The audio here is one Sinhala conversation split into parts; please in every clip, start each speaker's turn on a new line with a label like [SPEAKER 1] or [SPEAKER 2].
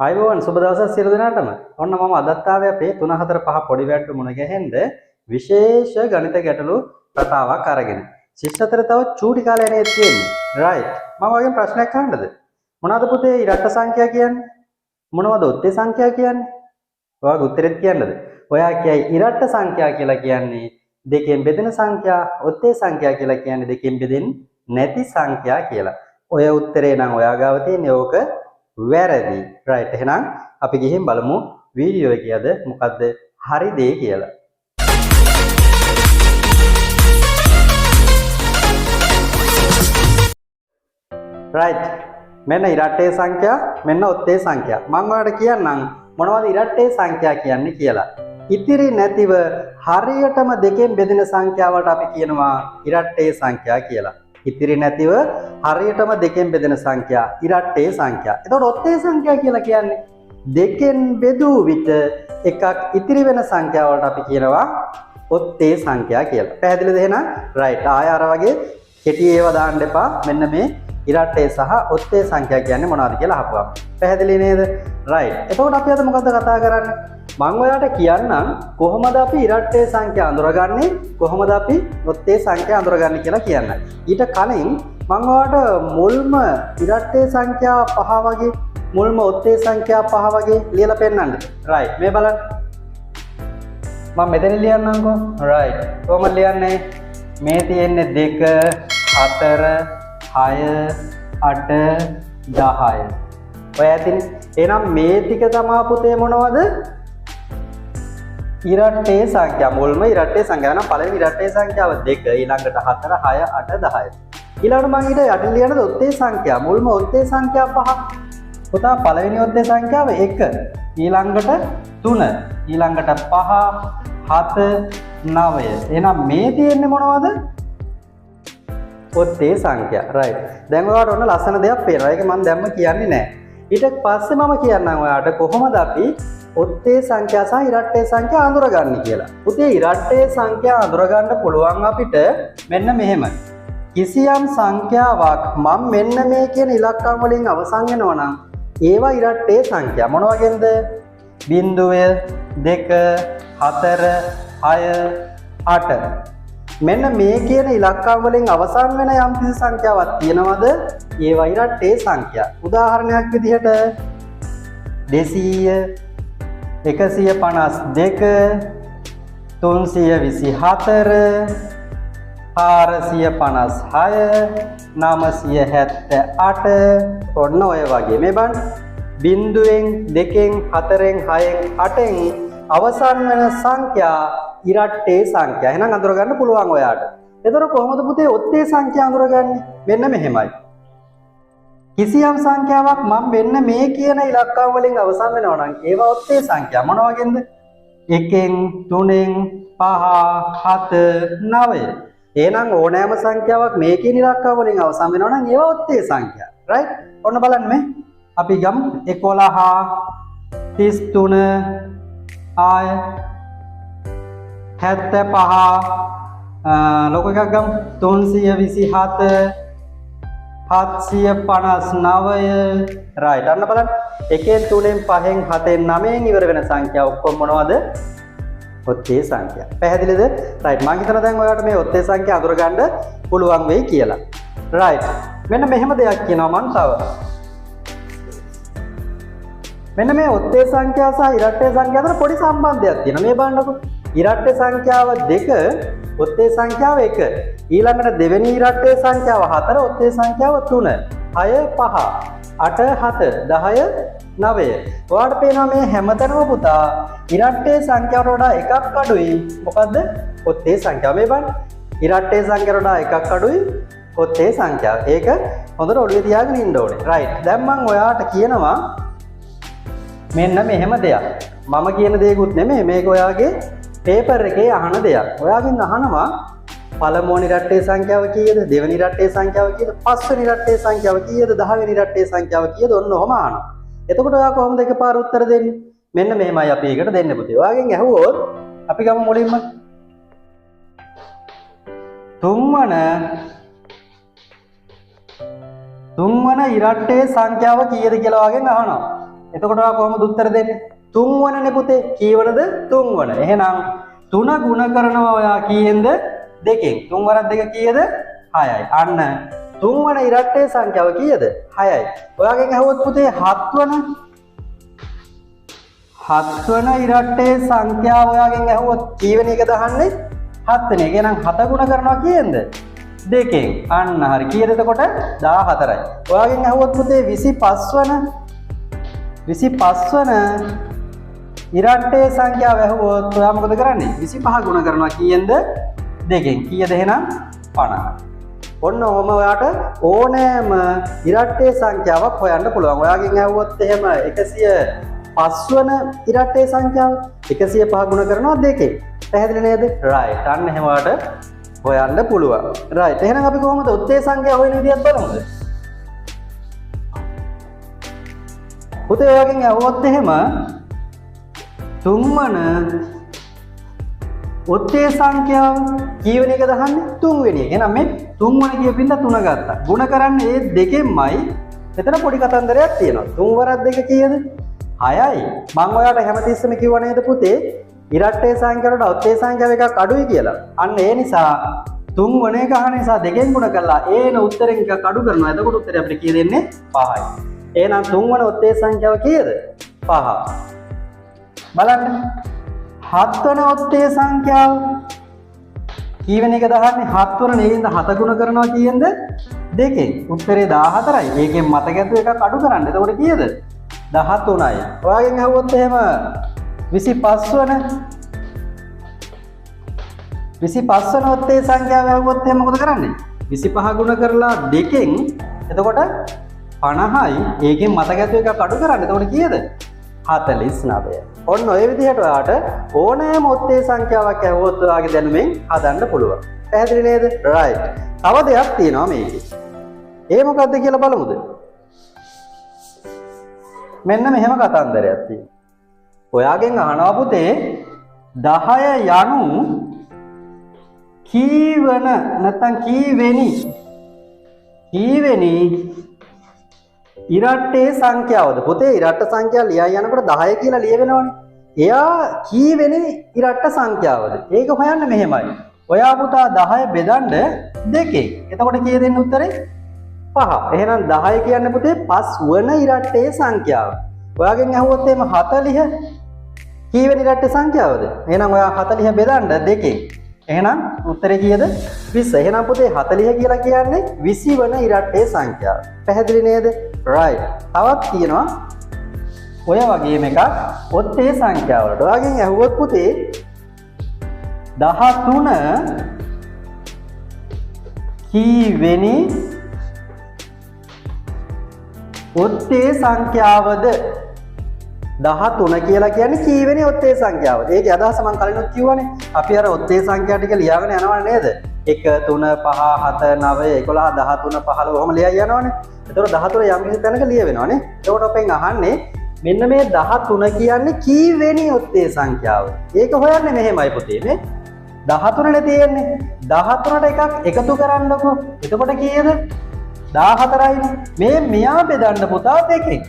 [SPEAKER 1] ආයුබෝවන් සුබ දවසක් සියලු දෙනාටම. ඔන්න මම අදත් ආවේ අපේ 3 4 5 පොඩි වැට්ටු මුණ ගැහෙන්න විශේෂ ගණිත ගැටලු රටාවක් අරගෙන. ශිෂ්‍ය අතර තව චූටි කාලයක් නේද තියෙන්නේ. රයිට්. මම ඔයගෙන් ප්‍රශ්නයක් අහන්නද? මොනවද පුතේ ඉරට්ට සංඛ්‍යා කියන්නේ? මොනවද ඔත්තේ සංඛ්‍යා කියන්නේ? ඔයාගේ උත්තරෙත් කියන්නද? ඔයා කියයි ඉරට්ට සංඛ්‍යා කියලා කියන්නේ දෙකෙන් බෙදෙන සංඛ්‍යා, ඔත්තේ සංඛ්‍යා කියලා කියන්නේ දෙකෙන් බෙදෙන්නේ නැති සංඛ්‍යා කියලා. ඔය උත්තරේ නම් ඔයා ගාව තියෙන්නේ ඕක වැරදි. රයිට්. එහෙනම් අපි ගිහින් බලමු වීඩියෝ එකේ අද මොකද්ද හරි දේ කියලා. රයිට්. මෙන්න ඉරට්ටේ සංඛ්‍යා, මෙන්න ඔත්තේ සංඛ්‍යා. මම ඔයාලට කියන්නම් මොනවද ඉරට්ටේ සංඛ්‍යා කියන්නේ කියලා. ඉතිරි නැතිව හරියටම දෙකෙන් බෙදෙන සංඛ්‍යාවට අපි කියනවා ඉරට්ටේ සංඛ්‍යා කියලා. ඉතිරි නැතිව හරියටම දෙකෙන් බෙදෙන සංඛ්‍යා ඉරට්ටේ සංඛ්‍යා. එතකොට ඔත්තේ සංඛ්‍යා කියලා කියන්නේ දෙකෙන් බෙදූ විට එකක් ඉතිරි වෙන සංඛ්‍යා වලට අපි කියනවා ඔත්තේ සංඛ්‍යා කියලා. පැහැදිලිද එහෙනම්? රයිට්. ආය අර වගේ කෙටි ඒවා දාන්න එපා. මෙන්න මේ ඉරට්ටේ සහ ඔත්තේ සංඛ්‍යා කියන්නේ මොනවද කියලා අහපුවම. පැහැදිලි නේද? රයිට්. එතකොට අපි අද මොකද්ද කතා කරන්නේ? මං ඔයාලට කියන්නම් කොහොමද අපි ඉරට්ටේ සංඛ්‍යා අඳුරගන්නේ, කොහොමද අපි ඔත්තේ සංඛ්‍යා අඳුරගන්නේ කියලා කියන්න. ඊට කලින් මං ඔයාලට මුල්ම ඉරට්ටේ සංඛ්‍යා පහ වගේ මුල්ම ඔත්තේ සංඛ්‍යා පහ වගේ ලියලා පෙන්නන්න. රයිට්. මේ බලන්න. මං මෙතන ලියන්නම්කෝ. රයිට්. කොහොමද ලියන්නේ? මේ තියෙන්නේ 2 4 6 8 10. ඔය ඇතිනේ. එහෙනම් මේ ටික තමා පුතේ මොනවද? ඉරට්ටේ සංඛ්‍යා. මුල්ම ඉරට්ටේ සංඛ්‍යාව නම් පළවෙනි ඉරට්ටේ සංඛ්‍යාව 2, ඊළඟට 4 6 8 10. ඊළඟට මං ඊට යටින් ලියනද ඔත්තේ සංඛ්‍යා. මුල්ම ඔත්තේ සංඛ්‍යා පහ. පුතා පළවෙනි ඔත්තේ සංඛ්‍යාව 1, ඊළඟට 3, ඊළඟට 5 7 9. එහෙනම් මේ තියෙන්නේ මොනවද? ඔත්තේ සංඛ්‍යා. රයිට්. දැන් ඔයාලට ඔන්න ලස්සන දෙයක් පේනවා. ඒක මං දැම්ම කියන්නේ නෑ. ඊට පස්සේ මම කියන්නම් ඔයාලට කොහොමද අපි ඔත්තේ සංඛ්‍යා සහ ඉරට්ටේ සංඛ්‍යා අඳුරගන්නේ කියලා. පුතේ ඉරට්ටේ සංඛ්‍යා අඳුරගන්න පුළුවන් අපිට මෙන්න මෙහෙම. කිසියම් සංඛ්‍යාවක් මම මෙන්න මේ කියන ඉලක්කම් වලින් අවසන් වෙනවා නම් ඒවා ඉරට්ටේ සංඛ්‍යා. මොන වගේන්ද? 0 2 4 6 8. මෙන්න මේ කියන ඉලක්කම් වලින් අවසන් වෙන යම් කිසි සංඛ්‍යාවක් තියෙනවද? ඒවා ඉරට්ටේ සංඛ්‍යා. උදාහරණයක් විදිහට 200 152 324 456 978 ඔන්න ඔය වගේ. මේ බලන්න බිංදුවෙන් දෙකෙන් හතරෙන් හයෙන් අටෙන් අවසන් වෙන සංඛ්‍යා ඉරට්ටේ සංඛ්‍යා. එහෙනම් අඳුරගන්න පුළුවන් ඔයාට. එතකොට කොහොමද පුතේ ඔත්තේ සංඛ්‍යා අඳුරගන්නේ? මෙන්න මෙහෙමයි. කිසියම් සංඛ්‍යාවක් මම මෙන්න මේ කියන ඉලක්කම් වලින් අවසන් වෙනවා නම් ඒවා ඔත්තේ සංඛ්‍යා. මොන වගේන්ද? 1න් 3න් 5 7 9. එහෙනම් ඕනෑම සංඛ්‍යාවක් මේ කියන ඉලක්කම් වලින් අවසන් වෙනවා නම් ඒවා ඔත්තේ සංඛ්‍යා. රයිට්? ඔන්න බලන්න මේ අපි ගමු 11 33 ආය 75 ලොකු එකක් ගමු 327 759. රයිට්. අන්න බලන්න 1න් 3න් 5න් 7න් 9න් ඉවර වෙන සංඛ්‍යා ඔක්කොම මොනවද? ඔත්තේ සංඛ්‍යා. පැහැදිලිද? රයිට්. මං හිතනවා දැන් ඔයාලට මේ ඔත්තේ සංඛ්‍යා අඳුරගන්න පුළුවන් වෙයි කියලා. රයිට්. මෙන්න මෙහෙම දෙයක් කියනවා මං තව. මෙන්න මේ ඔත්තේ සංඛ්‍යා සහ ඉරට්ටේ සංඛ්‍යා අතර පොඩි සම්බන්ධයක් තියෙනවා. මේ බලන්නකෝ. ඉරට්ටේ සංඛ්‍යාව 2, ඔත්තේ සංඛ්‍යාව 1. ඊළඟට දෙවෙනි ඉරට්ටේ සංඛ්‍යාව 4, ඔත්තේ සංඛ්‍යාව 3, 6 5, 8 7, 10 9. ඔයාලට පේනවා මේ හැමතැනම පුතා ඉරට්ටේ සංඛ්‍යාවට වඩා එකක් අඩුයි. මොකද්ද? ඔත්තේ සංඛ්‍යාව. මේ බලන්න. ඉරට්ටේ සංඛ්‍යාවට වඩා එකක් අඩුයි ඔත්තේ සංඛ්‍යාව. ඒක හොඳට ඔළුවේ තියාගෙන ඉන්න ඕනේ. රයිට්. දැන් මං ඔයාට කියනවා මෙන්න මෙහෙම දෙයක්. මම කියන දේකුත් නෙමෙයි, මේක ඔයාගේ පේපර් එකේ අහන දෙයක්. ඔයාගෙන් අහනවා පළමුවෙනි ඉරට්ටේ සංඛ්‍යාව කීයද, දෙවෙනි ඉරට්ටේ සංඛ්‍යාව කීයද, පස්වෙනි ඉරට්ටේ සංඛ්‍යාව කීයද, දහවෙනි ඉරට්ටේ සංඛ්‍යාව කීයද, ඔන්න ඔහොම අහනවා. එතකොට ඔයා කොහොමද එකපාර උත්තර දෙන්නේ? මෙන්න මෙහෙමයි අපි ඒකට දෙන්නේ පුතේ. ඔයාගෙන් ඇහුවොත් අපි ගමු මුලින්ම තුන්වන ඉරට්ටේ සංඛ්‍යාව කීයද කියලා ඔයාගෙන් අහනවා. එතකොට ඔයා කොහොමද උත්තර දෙන්නේ? 3 වනනේ පුතේ. කීවනද? 3 වන. එහෙනම් 3 ගුණ කරනවා ඔයා කීයෙන්ද? දෙකෙන්. 3 වරක් 2 කීයද? 6යි. අන්න 3 වන ඉරට්ටේ සංඛ්‍යාව කීයද? 6යි. ඔයාගෙන් අහුවොත් පුතේ 7 වන 7 වන ඉරට්ටේ සංඛ්‍යාව ඔයාගෙන් ඇහුවොත් කීවෙනි එකද අහන්නේ? 7 වෙනි එක. එහෙනම් 7 ගුණ කරනවා කීයෙන්ද? දෙකෙන්. අන්න හරි. කීයද එතකොට? 14යි. ඔයාගෙන් ඇහුවොත් පුතේ 25 වන 25 වන ඉරට්ටේ සංඛ්‍යාව ඇහුවොත් ඔයා මොකද කරන්නේ? 25 ගුණ කරනවා කීයෙන්ද? දෙකෙන්. කීයද එහෙනම්? 50. ඔන්න ඔහොම ඔයාට ඕනෑම ඉරට්ටේ සංඛ්‍යාවක් හොයන්න පුළුවන්. ඔයාගෙන් ඇහුවොත් එහෙම 105 වන ඉරට්ටේ සංඛ්‍යාව 105 ගුණ කරනවා දෙකෙන්. පැහැදිලි නේද? රයිට්. අන්න එහෙම ඔයාට හොයන්න පුළුවන්. රයිට්. එහෙනම් අපි කොහොමද උත්තේ සංඛ්‍යාව හොයන විදියත් බලමුද? පුතේ ඔයාගෙන් ඇහුවොත් එහෙම තුන්වන ඔත්තේ සංඛ්‍යාව කීවෙනි එකද අහන්නේ? තුන්වෙනි එක. එහෙනම් මේ තුන්වන කියපින්ද තුන ගත්තා. ගුණ කරන්නේ ඒ දෙකෙන්මයි. මෙතන පොඩි කතන්දරයක් තියෙනවා. තුන් වරක් දෙක කීයද? 6යි. මං ඔයාලට හැමතිස්සෙම කිව්වා නේද පුතේ ඉරට්ටේ සංඛ්‍යාව වලට ඔත්තේ සංඛ්‍යාව එකක් අඩුයි කියලා. අන්න ඒ නිසා තුන්වන එක අහන නිසා දෙකෙන් ගුණ කරලා ඒන උත්තරෙන් එකක් අඩු කරනවා. එතකොට උත්තරේ අපිට කීයද එන්නේ? 5යි. එහෙනම් තුන්වන ඔත්තේ සංඛ්‍යාව කීයද? 5. බලන්න. හත්වන ඔත්තේ සංඛ්‍යාව කීවෙනි එකද අහන්නේ? හත්වන නේද? හත ගුණ කරනවා කීයෙන්ද? දෙකෙන්. උත්තරේ 14යි. ඒකෙන් මතක ඇතුව එකක් අඩු කරන්න. එතකොට කීයද? 13යි. ඔයාගෙන් අහුවොත් එහෙම 25 වන 25 වන ඔත්තේ සංඛ්‍යාව ඇහුවොත් එහෙම මොකද කරන්නේ? 25 ගුණ කරලා දෙකෙන් එතකොට 50යි. ඒකෙන් මතක ඇතුව එකක් අඩු කරන්න. එතකොට කීයද? 49. ඔන්න ඔය විදිහට ඔයාට ඕනෑම ඔත්තේ සංඛ්‍යාවක් ඇහුවොත් ඔයාගේ දැනුමෙන් හදන්න පුළුවන්. පැහැදිලි නේද? රයිට්. තව දෙයක් තියෙනවා මේකේ. ඒ මොකද්ද කියලා බලමුද? මෙන්න මෙහෙම කතන්දරයක් තියෙනවා. ඔයාගෙන් අහනවා පුතේ 10 යනු කීවන නැත්නම් කීවෙනි ඉරට්ටේ සංඛ්‍යාවද? පුතේ ඉරට්ට සංඛ්‍යාව ලියයි යනකොට 10 කියලා ලියවෙනවනේ. එයා කීවෙනි ඉරට්ට සංඛ්‍යාවද? ඒක හොයන්න මෙහෙමයි. ඔයා පුතා 10 බෙදන්න දෙකෙන්. එතකොට කීයද එන්නේ උත්තරේ? 5. එහෙනම් 10 කියන්නේ පුතේ 5 වන ඉරට්ටේ සංඛ්‍යාව. ඔයාගෙන් ඇහුවොත් එහෙම 40 කීවෙනි ඉරට්ටේ සංඛ්‍යාවද? එහෙනම් ඔයා 40 බෙදන්න දෙකෙන්. එහෙනම් උත්තරේ කීයද? 20. එහෙනම් පුතේ 40 කියලා කියන්නේ 20 වන ඉරට්ටේ සංඛ්‍යාව. පැහැදිලි නේද? රයිට්. තවත් තියෙනවා ඔය වගේම එකක් ඔත්තේ සංඛ්‍යාව වලට. ඔයාගෙන් ඇහුවොත් පුතේ 13 කීවෙනි ඔත්තේ සංඛ්‍යාවද? 13 කියලා කියන්නේ කීවෙනි ඔත්තේ සංඛ්‍යාවද? ඒකේ අදහස මං කලිනුත් කිව්වනේ. අපි අර ඔත්තේ සංඛ්‍යා ටික ලියාගෙන යනවනේ නේද? 1 3 5 7 9 11 13 15 ඔහොම ලියයි යනවනේ. එතකොට 13 යම් කිසි තැනක ලියවෙනවනේ. එතකොට අපෙන් අහන්නේ මෙන්න මේ 13 කියන්නේ කීවෙනි ඔත්තේ සංඛ්‍යාව? ඒක හොයන්නේ මෙහෙමයි පුතේ. මේ 13 නේ තියෙන්නේ. 13ට එකක් එකතු කරන්නකෝ. එතකොට කීයද? 14යිනේ. මේ මෙයා බෙදන්න පුතා දෙකෙන්.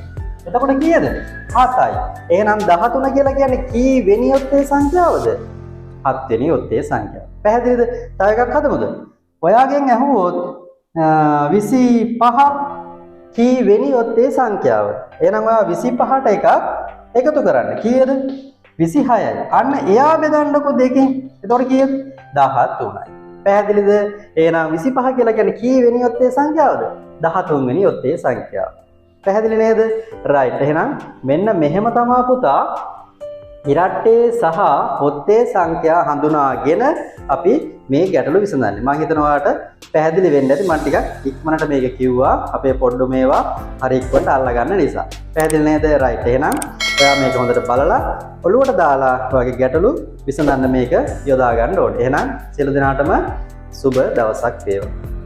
[SPEAKER 1] එතකොට කීයද? 7යි. එහෙනම් 13 කියලා කියන්නේ කීවෙනි ඔත්තේ සංඛ්‍යාවද? 7 වෙනි ඔත්තේ සංඛ්‍යාව. පැහැදිලිද? තව එකක් හදමුද? ඔයාගෙන් ඇහුවොත් 25 කීවෙනි ඔත්තේ සංඛ්‍යාව? එහෙනම් ඔයා 25ට එකක් එකතු කරන්න. කීයද? 26යි. අන්න එයා බෙදන්නකෝ දෙකෙන්. එතකොට කීයද? 13යි. පැහැදිලිද? එහෙනම් 25 කියලා කියන්නේ කීවෙනි ඔත්තේ සංඛ්‍යාවද? 13 වෙනි ඔත්තේ සංඛ්‍යාව. පැහැදිලි නේද? රයිට්. එහෙනම් මෙන්න මෙහෙම තමා පුතා ඉරට්ටේ සහ ඔත්තේ සංඛ්‍යා හඳුනාගෙන අපි මේ ගැටලු විසඳන්නේ. මං හිතනවා ඔයාලට පැහැදිලි වෙන්න ඇති. මං ටිකක් ඉක්මනට මේක කිව්වා. අපේ පොඩ්ඩු මේවා හරි ඉක්මනට අල්ලගන්න නිසා. පැහැදිලි නේද? රයිට්. එහෙනම් ඔයා මේක හොඳට බලලා ඔළුවට දාලා ඔයාගේ ගැටලු විසඳන්න මේක යොදා ගන්න ඕනේ. එහෙනම් සියලු දෙනාටම සුබ දවසක් වේවා.